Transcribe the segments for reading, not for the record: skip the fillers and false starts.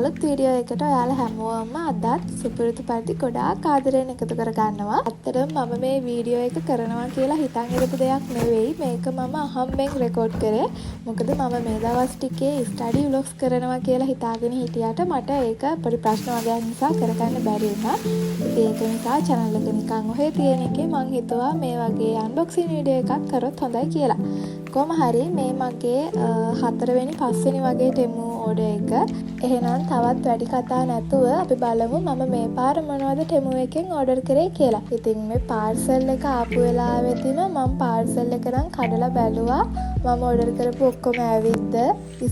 අලුත් වීඩියෝ එකට ඔයාලා හැමෝම අදත් සුපුරුදු පරිදි ගොඩාක් ආදරයෙන් එකතු කරගන්නවා. ඇත්තටම මම මේ වීඩියෝ එක කරනවා කියලා හිතන් හිටපු දෙයක් නෙවෙයි. මේක මම අහම්බෙන් රෙකෝඩ් කරේ. මොකද මම මේ දවස් ටිකේ ස්ටඩි ව්ලොග්ස් කරනවා කියලා හිතාගෙන හිටියට මට ඒක පොඩි ප්‍රශ්න වගයක් නිසා කරගන්න බැරි වුණා. ඉතින් ඒක නිසා චැනල් එක නිකන් ඔහේ තියෙන එකේ මං හිතුවා මේ වගේ අන්බොක්සින් වීඩියෝ එකක් කරොත් හොඳයි කියලා. කොහොම හරි මේ මගේ හතරවෙනි පස්වෙනි වගේ ටෙමු ඕඩර් එක. එහෙනම් තවත් වැඩි කතා නැතුව අපි බලමු මම මේ පාර මොනවද ටෙමු එකෙන් ඕඩර් කරේ කියලා. ඉතින් මේ පාර්සල් එක ආපු වෙලාවෙදිම මම පාර්සල් එක නම් කඩලා බැලුවා මම ඕඩර් කරපු ඔක්කොම ඇවිත්ද.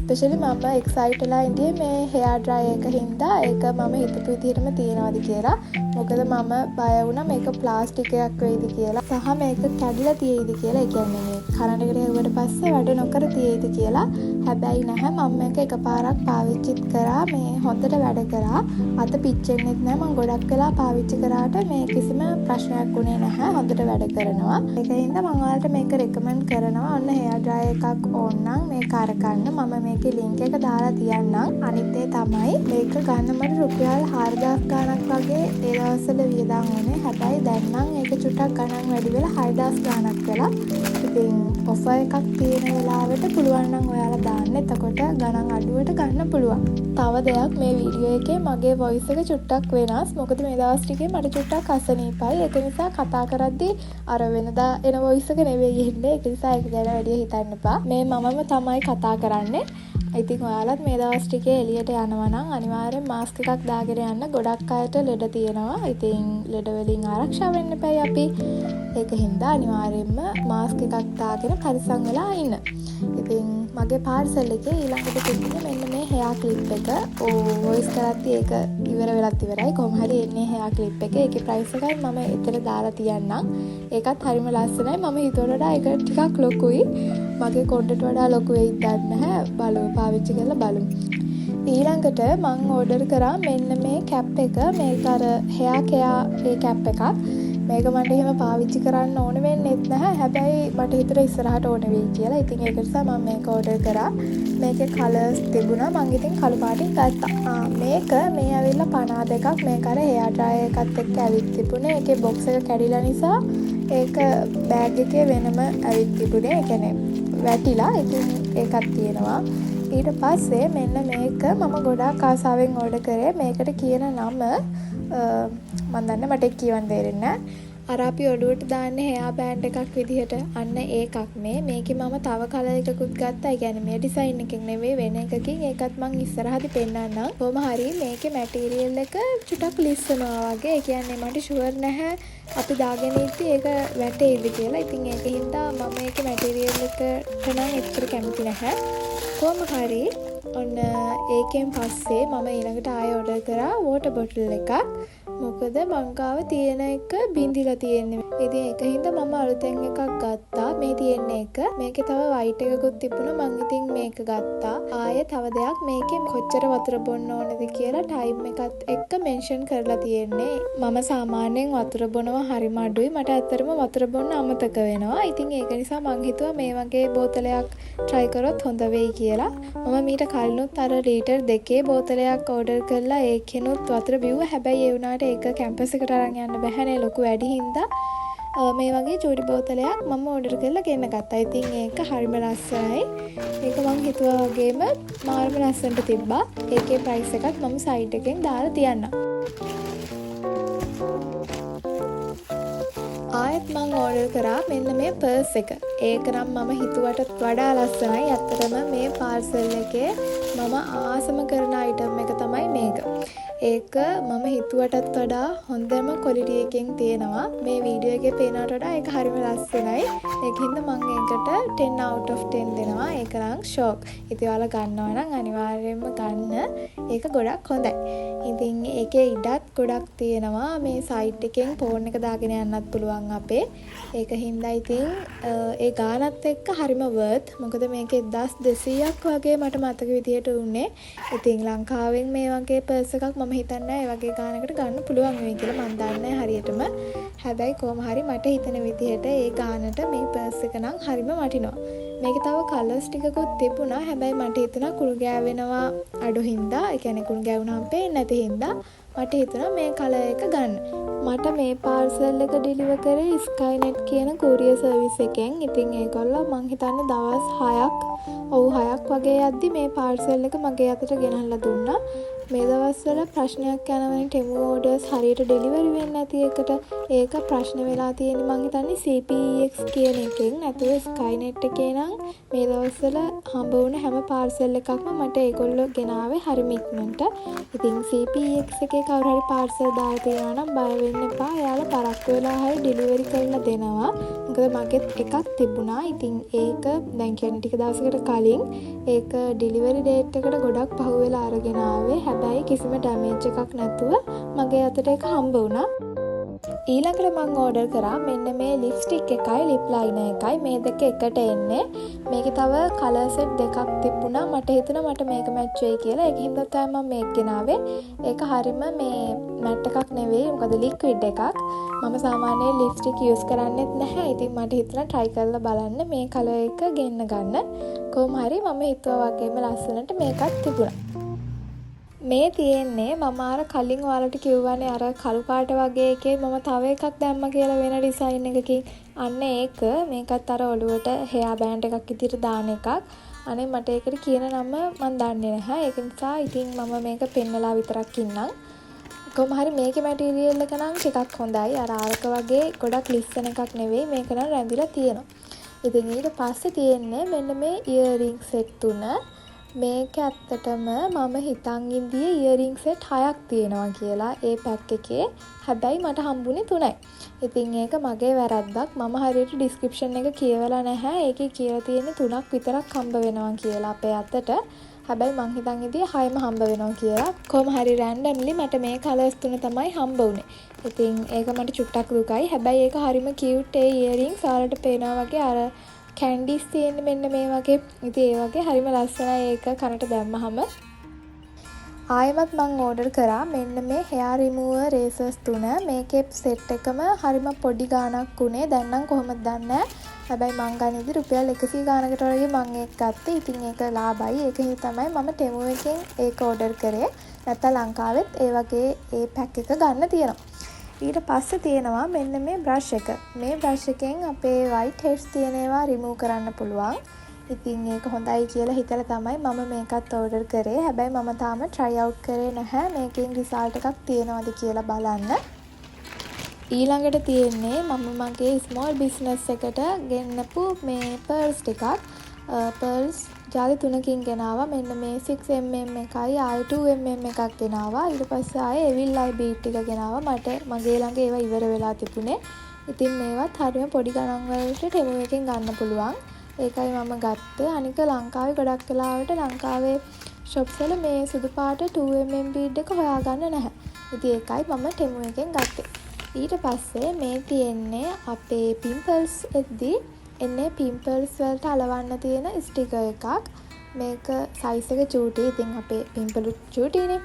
ස්පෙෂලි මම එක්සයිට් වෙලා හිටියේ මේ හෙයා ඩ්‍රයර් එක හින්දා ඒක මම හිතපු විදිහටම තියෙනවද කියලා. මොකද මම බය වුණා මේක ප්ලාස්ටික් එකක් වෙයිද කියලා සහ මේක කැඩිලා තියෙයිද කියලා. ඒ කියන්නේ මේ කරන්ට් එකට ගැහුවට පස්සේ වැඩ නොකර තියෙයිද කියලා. හැබැයි නැහැ, මම මේක එකපාරක් පාවිච්චිත් කරා, මේ හොඳට වැඩ කරා. අත පිච්චෙන්නෙත් නෑ. මං ගොඩක් වෙලා පාවිච්චි කරාට මේ කිසිම ප්‍රශ්නයක් වුණේ නැහැ. හොඳට වැඩ කරනවා. ඒක හින්දා මං ඔයාලට මේක රෙකමන්ඩ් කරනවා. ඔන්න හෙයා ඩ්‍රයර් එකක් ඕන නම් මේක අරගන්න. මම මේකේ ලින්ක් එක දාලා තියන්නම්. අනිත් දේ තමයි මේක ගන්න මට රුපියල් 4000 ගාණක් වගේ ඒ දවස්වල වියදම් වුණේ. හැබැයි දැන් නම් ඒක චුට්ටක් ගණන් වැඩි වෙලා 6000 ගාණක් වෙලා. ඉතින් ඔෆර් එකක් තියෙන වෙලාවට පුළුවන් නම් ඔයාලා දාන්න. එතකොට ගණන් අඩුවට ගන්න පුළුවන්. තව දෙයක්, මේ වීඩියෝ එකේ මගේ වොයිස් එක චුට්ටක් වෙනස්. මොකද මේ දවස් ටිකේ මට චුට්ටක් අසනීපයි. ඒක නිසා කතා කරද්දි අර වෙනදා එන වොයිස් එක නෙවෙයි එන්නේ. ඒක නිසා ඒක ගැන වැඩිය හිතන්න එපා. මේ මමම තමයි කතා කරන්නේ. ඉතින් ඔයාලත් මේ දවස් ටිකේ එළියට යනවා නම් අනිවාර්යෙන් මාස්ක් එකක් දාගෙන යන්න. ගොඩක් අයට ලෙඩ තියෙනවා. ඉතින් ලෙඩ වලින් ආරක්ෂා වෙන්න එපැයි අපි. ඒක හින්දා අනිවාර්යෙන්ම මාස්ක් එකක් දාගෙන පරිස්සම් වෙලා ඉන්න. ඉතින් මගේ පාර්සල් එකේ ඊළඟට තිබුණේ මෙන්න මේ හෙයා ක්ලිප් එක. ඕ, වොයිස් කරද්දි ඒක ඉවර වෙලත් ඉවරයි. කොහොම හරි එන්නේ හෙයා ක්ලිප් එක. ඒකේ ප්‍රයිස් එකයි මම එතන දාලා තියන්නම්. ඒකත් හරිම ලස්සනයි. මම හිතුවට වඩා ඒක ටිකක් ලොකුයි. මගේ කොණ්ඩෙට වඩා ලොකු වෙයිද දන්නේ නැහැ. බලමු, පාවිච්චි කරලා බලමු. ඊළඟට මං ඕඩර් කරා මෙන්න මේ කැප් එක. මේක අර හෙයා කෙයා ඒ කැප් එකක්. මේක මට එහෙම පාවිච්චි කරන්න ඕන වෙන්නෙත් නැහැ. හැබැයි මට හිතුණා ඉස්සරහට ඕන වෙයි කියලා. ඉතින් ඒක නිසා මම මේක ඕඩර් කරා. මේකේ කලර්ස් තිබුණා. මං ඉතින් කළු පාටින් ගත්තා. මේක මේ ඇවිල්ලා 52ක්. මේක අර හෙයා ඩ්‍රයර් එකත් එක්ක ඇවිත් තිබුණේ. ඒකේ බොක්ස් එක කැඩිලා නිසා ඒක බෑග් එකේ වෙනම ඇවිත් තිබුණේ. ඒ කියන්නේ වැටිලා. ඉතින් ඒකත් තියෙනවා. ඊට පස්සේ මෙන්න මේක මම ගොඩාක් ආසාවෙන් ඕඩර් කරේ. මේකට කියන නම මන් දන්නේ, මට ඒක කියවන්න තේරෙන්නේ නෑ. අර අපි ඔළුවට දාන්න හෙයා බෑන්ඩ් එකක් විදිහට අන්න ඒකක් මේ. මේකේ මම තව කලර් එකකුත් ගත්තා. ඒ කියන්නේ මේ ඩිසයින් එකකින් නෙවෙයි, වෙන එකකින්. ඒකත් මං ඉස්සරහදි පෙන්නන්නම්. කොහොම හරි මේකේ මැටීරියල් එක චුට්ටක් ලිස්සනවා වගේ. ඒ කියන්නේ මට ෂුවර් නැහැ අපි දාගෙන ඉද්දි ඒක වැටෙයිද කියලා. ඉතින් ඒක හින්දා මම ඒකේ මැටීරියල් එකට නම් එච්චර කැමති නැහැ. කොහොම හරි ඔන්න ඒකෙන් පස්සේ මම ඊළඟට ආයෙ ඕඩර් කරා වෝටර් බොටල් එකක්. මොකද මං ගාව තියෙන එක බිඳිලා තියෙන්නේ. ඉතින් ඒක හින්දා මම අලුතෙන් එකක් ගත්තා. මේ තියෙන එක. මේකේ තව වයිට් එකකුත් තිබුණා. මං ඉතින් මේක ගත්තා. ආයෙ තව දෙයක්, මේකේ කොච්චර වතුර බොන්න ඕනද කියලා ටයිම් එකත් එක්ක මෙන්ෂන් කරලා තියෙන්නේ. මම සාමාන්‍යයෙන් වතුර බොනවා හරිම අඩුයි. මට ඇත්තටම වතුර බොන්න අමතක වෙනවා. ඉතින් ඒක නිසා මං හිතුවා මේ වගේ බෝතලයක් try කරොත් හොඳ වෙයි කියලා. මම මීට කලිනුත් අර ලීටර් 2 බෝතලයක් ඕඩර් කරලා ඒකෙනුත් වතුර බිව්වා. හැබැයි ඒ වුණාට ඒක කැම්පස් එකට අරන් යන්න බැහැනේ ලොකු වැඩි හින්දා. මේ වගේ චූටි බෝතලයක් මම ඕඩර් කරලා ගෙන්න ගත්තා. ඉතින් ඒක හරිම ලස්සනයි. ඒක මං හිතුවා වගේම මාරම ලස්සනට තිබ්බා. ඒකේ ප්‍රයිස් එකත් මම සයිඩ් එකෙන් දාලා තියන්නම්. ආයෙත් මං ඕඩර් කරා මෙන්න මේ පර්ස් එක. ඒක නම් මම හිතුවටත් වඩා ලස්සනයි. ඇත්තටම මේ පාර්සල් එකේ මම ආසම කරන අයිටම් එක තමයි මේක. ඒක මම හිතුවටත් වඩා හොඳම ක්වොලිටි එකෙන් තියෙනවා. මේ වීඩියෝ එකේ පේනවට වඩා ඒක හරිම ලස්සනයි. ඒක හින්දා මං ඒකට 10 out of 10 දෙනවා. ඒක නම් ෂෝක්. ඉතින් ඔයාලා ගන්නවා නම් අනිවාර්යයෙන්ම ගන්න. ඒක ගොඩක් හොඳයි. ඉතින් ඒකේ ඉඩත් ගොඩක් තියෙනවා. මේ සයිඩ් එකෙන් ෆෝන් එක දාගෙන යන්නත් පුළුවන් අපේ. ඒක හින්දා ඉතින් ඒ ගානත් එක්ක හරිම වර්ත්. මොකද මේක 1200ක් වගේ මට මතක විදිහට වුණේ. ඉතින් ලංකාවෙන් මේ වගේ පර්ස් එකක් මම හිතන්නේ ඒ වගේ ගානකට ගන්න පුළුවන් වෙයි කියලා. මං දන්නේ නැහැ හරියටම. හැබැයි කොහොම හරි මට හිතෙන විදිහට ඒ ගානට මේ පර්ස් එක නම් හරිම වටිනවා. මේකේ තව කලර්ස් ටිකකුත් තිබුණා. හැබැයි මට හිතුණා කුණු ගෑවෙනවා අඩු හින්දා, ඒ කියන්නේ කුණු ගෑවුනහම පේන්නේ නැති හින්දා මට හිතුණා මේ කලර් එක ගන්න. මට මේ පාර්සල් එක ඩිලිවර් කරේ ස්කයිනෙට් කියන කූරියර් සර්විස් එකෙන්. ඉතින් ඒගොල්ලෝ මං හිතන්නේ දවස් 6ක්, ඔව් 6ක් වගේ යද්දි මේ පාර්සල් එක මගේ අතට ගෙනල්ලා දුන්නා. මේ දවස්වල ප්‍රශ්නයක් යනවනේ ටෙමු ඕඩර්ස් හරියට ඩෙලිවරි වෙන්නේ නැති එකට. ඒක ප්‍රශ්න වෙලා තියෙන්නේ මං හිතන්නේ CPEX කියන එකෙන්. නැතුව ස්කයිනෙට් එකේ නම් මේ දවස්වල හම්බ වුණ හැම පාර්සල් එකක්ම මට ඒගොල්ලෝ ගෙනාවේ හරිම ඉක්මනට. ඉතින් CPEX එකේ කවුරු හරි පාර්සල් දාලා තියෙනවා නම් බය වෙන්න එපා. එයාලා පරක්කු වෙලා හරි ඩෙලිවරි කරලා දෙනවා. මොකද මගෙත් එකක් තිබුණා. ඉතින් ඒක දැන් කියන්නේ ටික දවසකට කලින් ඒක ඩෙලිවරි ඩේට් එකට ගොඩක් පහු වෙලා අරගෙන ආවේ. හැබැයි කිසිම ඩැමේජ් එකක් නැතුව මගේ අතට ඒක හම්බ වුණා. ඊළඟට මං ඕඩර් කරා මෙන්න මේ ලිප්ස්ටික් එකයි ලිප් ලයිනර් එකයි. මේ දෙක එකට එන්නේ. මේකේ තව කලර් සෙට් දෙකක් තිබුණා. මට හිතුණා මට මේක මැච් වෙයි කියලා. ඒක හින්දා තමයි මම මේක ගෙනාවේ. ඒක හරිම මේ මැට් එකක් නෙවෙයි. මොකද ලික්විඩ් එකක්. මම සාමාන්‍යයෙන් ලිප්ස්ටික් යූස් කරන්නෙත් නැහැ. ඉතින් මට හිතුණා ට්‍රයි කරලා බලන්න මේ කලර් එක ගෙන්න ගන්න. කොහොම හරි මම හිතුවා වගේම ලස්සනට මේකත් තිබුණා. මේ තියෙන්නේ මම අර කලින් ඔයාලට කිව්වනේ අර කළු පාට වගේ එකේ මම තව එකක් දැම්මා කියලා වෙන ඩිසයින් එකකින්. අන්න ඒක. මේකත් අර ඔළුවට හෙයා බෑන්ඩ් එකක් විදිහට දාන එකක්. අනේ මට ඒකට කියන නම මං දන්නේ නැහැ. ඒක නිසා ඉතින් මම මේක පෙන්නලා විතරක් ඉන්නම්. කොහොම හරි මේකේ මැටීරියල් එක නම් ටිකක් හොඳයි. අර අරක වගේ ගොඩක් ලිස්සන එකක් නෙවෙයි. මේක නම් රැඳිලා තියෙනවා. ඉතින් ඊට පස්සේ තියෙන්නේ මෙන්න මේ ඉයරින්ග් සෙට් තුන. මේක ඇත්තටම මම හිතන් ඉඳියේ ඉයරින්ග් සෙට් 6ක් තියෙනවා කියලා ඒ පැක් එකේ. හැබැයි මට හම්බුනේ 3යි. ඉතින් ඒක මගේ වැරද්දක්. මම හරියට ඩිස්ක්‍රිප්ෂන් එක කියවලා නැහැ. ඒකේ කියලා තියෙන්නේ 3ක් විතරක් හම්බ වෙනවා කියලා අපේ අතට. හැබැයි මං හිතන් හිටියේ 6ම හම්බ වෙනවා කියලා. කොහොම හරි රැන්ඩම්ලි මට මේ කලර්ස් තුන තමයි හම්බ වුනේ. ඉතින් ඒක මට චුට්ටක් දුකයි. හැබැයි ඒක හරිම කියුට් ඒ ඉයරින්ග්ස්. ඔයාලට පේනවා වගේ අර කැන්ඩිස් තියෙන්නේ මෙන්න මේ වගේ. ඉතින් ඒ වගේ හරිම ලස්සනයි ඒක කනට දැම්මහම. ආයෙමත් මං ඕඩර් කරා මෙන්න මේ හෙයා රිමූවර් රේසර්ස් තුන. මේකේ සෙට් එකම හරිම පොඩි ගාණක් වුණේ. දැන් නම් කොහොමද දන්නේ නෑ. හැබැයි මං ගනිද්දි රුපියල් 100 ගාණකට වගේ මං ඒක ගත්තේ. ඉතින් ඒක ලාභයි. ඒක හින්දා තමයි මම ටෙමු එකෙන් ඒක ඕඩර් කරේ. නැත්තම් ලංකාවෙත් ඒ වගේ ඒ පැක් එක ගන්න තියෙනවා. ඊට පස්සේ තියෙනවා මෙන්න මේ බ්‍රෂ් එක. මේ බ්‍රෂ් එකෙන් අපේ වයිට් හෙඩ්ස් තියෙන ඒවා රිමූව් කරන්න පුළුවන්. ඉතින් ඒක හොඳයි කියලා හිතලා තමයි මම මේකත් ඕඩර් කරේ. හැබැයි මම තාම ට්‍රයි අවුට් කරේ නැහැ මේකෙන් රිසල්ට් එකක් තියෙනවද කියලා බලන්න. ඊළඟට තියෙන්නේ මම මගේ ස්මෝල් බිස්නස් එකට ගෙන්නපු මේ පර්ල්ස් ටිකක්. පර්ල්ස් ජාති තුනකින් ගෙනාවා. මෙන්න මේ 6 mm එකයි ආයෙ 2 mm එකක් ගෙනාවා. ඊට පස්සේ ආයෙ එවිල් අයි බීඩ් ටික ගෙනාවා. මට මගේ ළඟ ඒවා ඉවර වෙලා තිබුණේ. ඉතින් මේවත් හරිම පොඩි ගණන් වලට ටෙමු එකෙන් ගන්න පුළුවන්. ඒකයි මම ගත්තේ. අනික ලංකාවේ ගොඩක් වෙලාවට ලංකාවේ ෂොප්ස් වල මේ සුදු පාට 2 mm බීඩ් එක හොයාගන්න නැහැ. ඉතින් ඒකයි මම ටෙමු එකෙන් ගත්තේ. ඊට පස්සේ මේ තියෙන්නේ අපේ පිම්පල්ස් එද්දි එන්නේ පිම්පල්ස් වලට අලවන්න තියෙන ස්ටිකර් එකක්. මේක සයිස් එක චූටි. ඉතින් අපේ පිම්පලුත් චූටිනේ.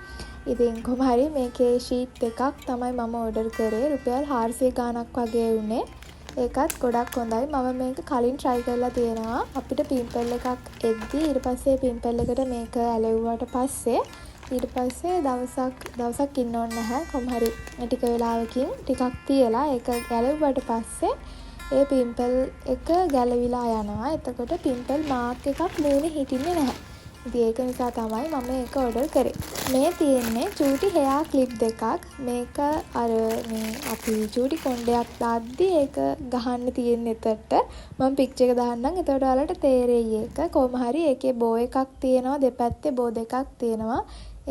ඉතින් කොහොම හරි මේකේ ෂීට් දෙකක් තමයි මම ඕඩර් කරේ. රුපියල් 400 ගාණක් වගේ වුණේ. ඒකත් ගොඩක් හොඳයි. මම මේක කලින් ට්‍රයි කරලා තියෙනවා. අපිට පිම්පල් එකක් එද්දි ඊට පස්සේ පිම්පල් එකට මේක ඇලෙව්වට පස්සේ ඊට පස්සේ දවසක් දවසක් ඉන්න ඕනේ නැහැ. කොහොම හරි ටික වෙලාවකින් ටිකක් තියලා ඒක ගැලෙව්වට පස්සේ ඒ පිම්පල් එක ගැලවිලා යනවා. එතකොට පිම්පල් මාක් එකක් මූණේ හිටින්නේ නැහැ. ඉතින් ඒක නිසා තමයි මම ඒක ඕඩර් කරේ. මේ තියෙන්නේ චූටි හෙයා ක්ලිප් දෙකක්. මේක අර මේ අපි චූටි කොණ්ඩයක් දාද්දි ඒක ගහන්න තියෙන එතනට. මම පික්චර් එක දාන්නම්. එතකොට ඔයාලට තේරෙයි ඒක. කොහොම හරි ඒකේ බෝ එකක් තියෙනවා. දෙපැත්තේ බෝ දෙකක් තියෙනවා.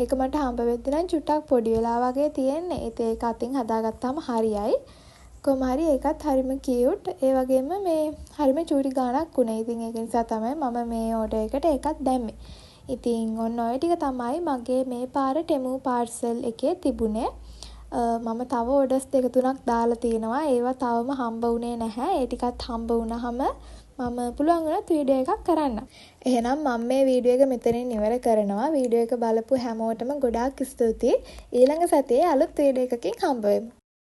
ඒක මට හම්බ වෙද්දි නම් චුට්ටක් පොඩි වෙලා වගේ තියෙන්නේ. ඉතින් ඒක අතින් හදාගත්තාම හරියයි. කොහොම හරි ඒකත් හරිම කියුට්. ඒ වගේම මේ හරිම චූටි ගාණක් වුණේ. ඉතින් ඒක නිසා තමයි මම මේ ඕඩර් එකට ඒකත් දැම්මේ. ඉතින් ඔන්න ඔය ටික තමයි මගේ මේ පාර ටෙමු පාර්සල් එකේ තිබුණේ. මම තව ඕඩර්ස් දෙක තුනක් දාලා තියෙනවා. ඒවා තවම හම්බ වුණේ නැහැ. ඒ ටිකත් හම්බ වුණාම මම පුළුවන් වුණොත් වීඩියෝ එකක් කරන්නම්. එහෙනම් මම මේ වීඩියෝ එක මෙතනින් ඉවර කරනවා. වීඩියෝ එක බලපු හැමෝටම ගොඩාක් ස්තුතියි. ඊළඟ සතියේ අලුත් වීඩියෝ එකකින් හම්බ වෙමු.